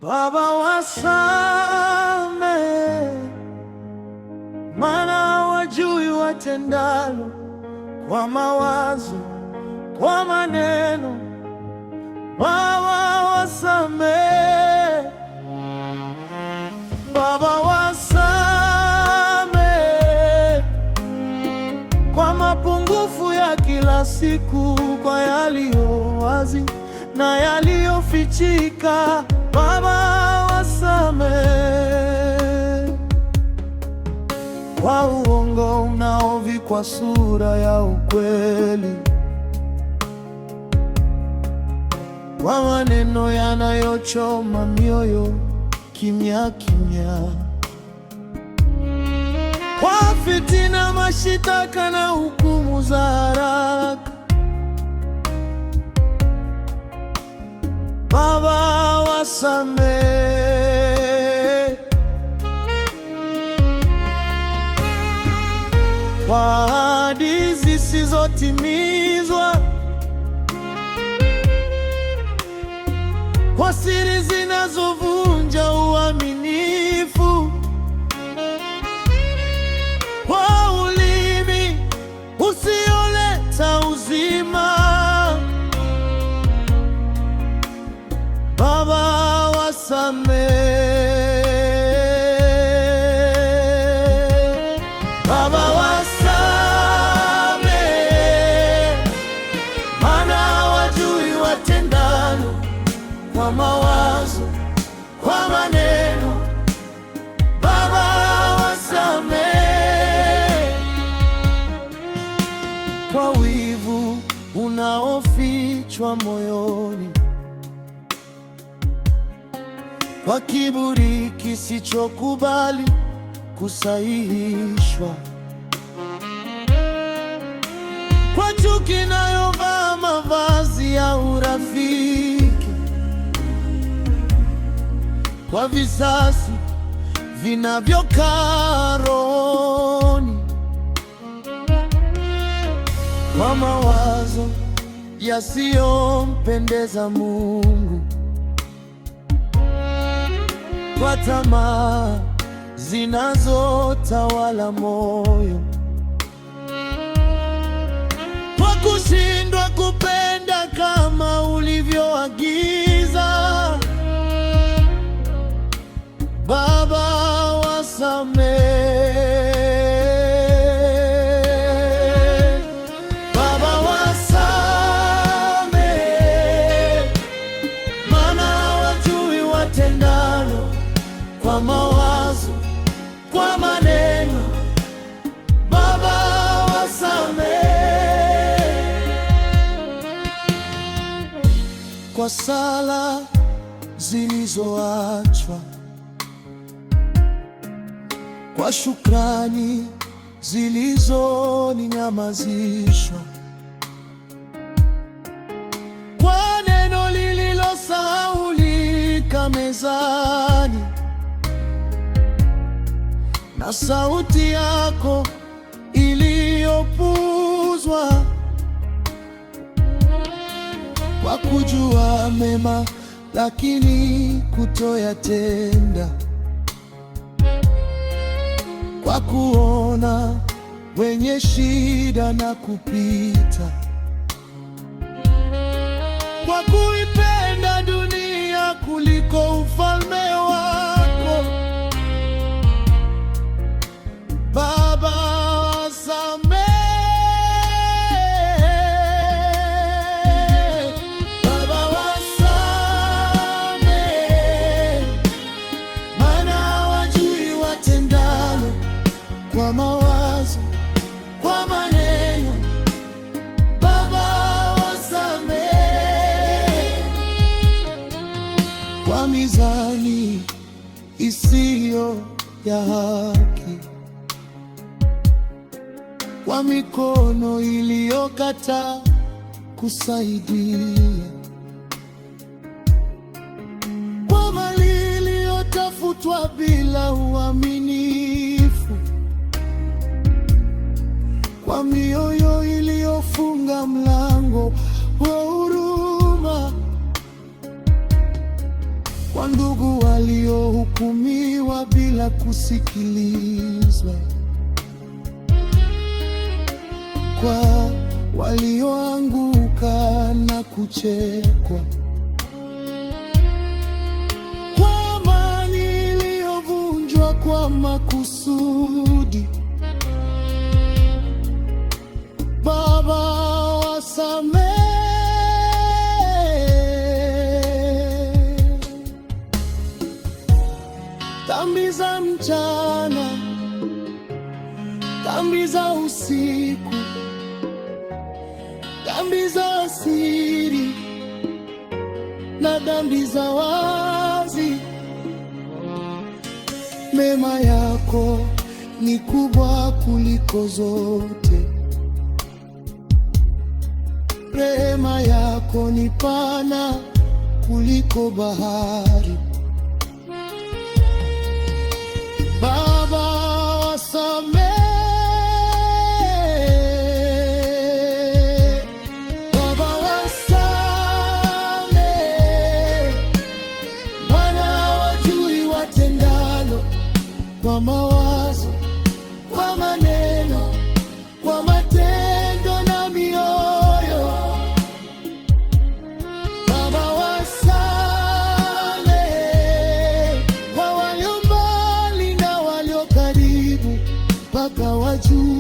Baba, wasamehe, maana hawajui watendalo, kwa mawazo, kwa maneno. Baba, wasamehe. Baba, wasamehe kwa mapungufu ya kila siku, kwa yaliyo wazi na yaliyofichika. Baba, wasamehe kwa uongo unaovikwa sura ya ukweli, kwa maneno yanayochoma mioyo kimya kimya, kwa fitina, mashitaka na hukumu za haraka. Baba, wasamehe kwa ahadi zisizotimizwa, kwa siri zinazovunja uaminifu, kwa ulimi usioleta uzima. Baba, wasamehe. Baba, wasamehe, maana hawajui watendalo, kwa mawazo, kwa maneno. Baba, wasamehe kwa wivu unaofichwa moyoni, kwa kiburi kisichokubali kusahihishwa, kwa chuki inayovaa mavazi ya urafiki, kwa visasi vinavyokaa rohoni, kwa mawazo yasiyompendeza Mungu, kwa tamaa zinazotawala moyo, kwa kushindwa kupenda kama ulivyoagiza. Baba, wasamehe. Baba, wasamehe, maana hawajui watendalo, kwa mawazo, kwa maneno. Baba, wasamehe kwa sala zilizoachwa, kwa shukrani zilizonyamazishwa, kwa neno lililosahaulika mezani, na sauti yako iliyopuzwa, kwa kujua mema lakini kutoyatenda, kwa kuona wenye shida na kupita, kwa kuipenda dunia kuliko ufalme wako. Baba, wasamehe. Baba, wasamehe, maana hawajui watendalo, kwa mawazo, kwa maneno. Baba, wasamehe kwa mizani isiyo ya haki, kwa mikono iliyokataa kusaidia, kwa mali iliyotafutwa bila uaminifu, kwa mioyo iliyofunga mlango wa huruma, kwa ndugu waliohukumiwa bila kusikilizwa, kwa walioanguka na kuchekwa, kwa amani iliyovunjwa kwa makusudi. Baba, wasamehe. Dhambi za mchana, dhambi za usiku, dhambi za siri na dhambi za wazi. Mema yako ni kubwa kuliko zote, rehema yako ni pana kuliko bahari. Baba, wasamehe. Baba, wasamehe, maana hawajui watendalo, kwa mawazo, kwa maneno, kwa matendo na mioyo. Baba, wasamehe, kwa walio mbali na walio karibu, mpaka wajue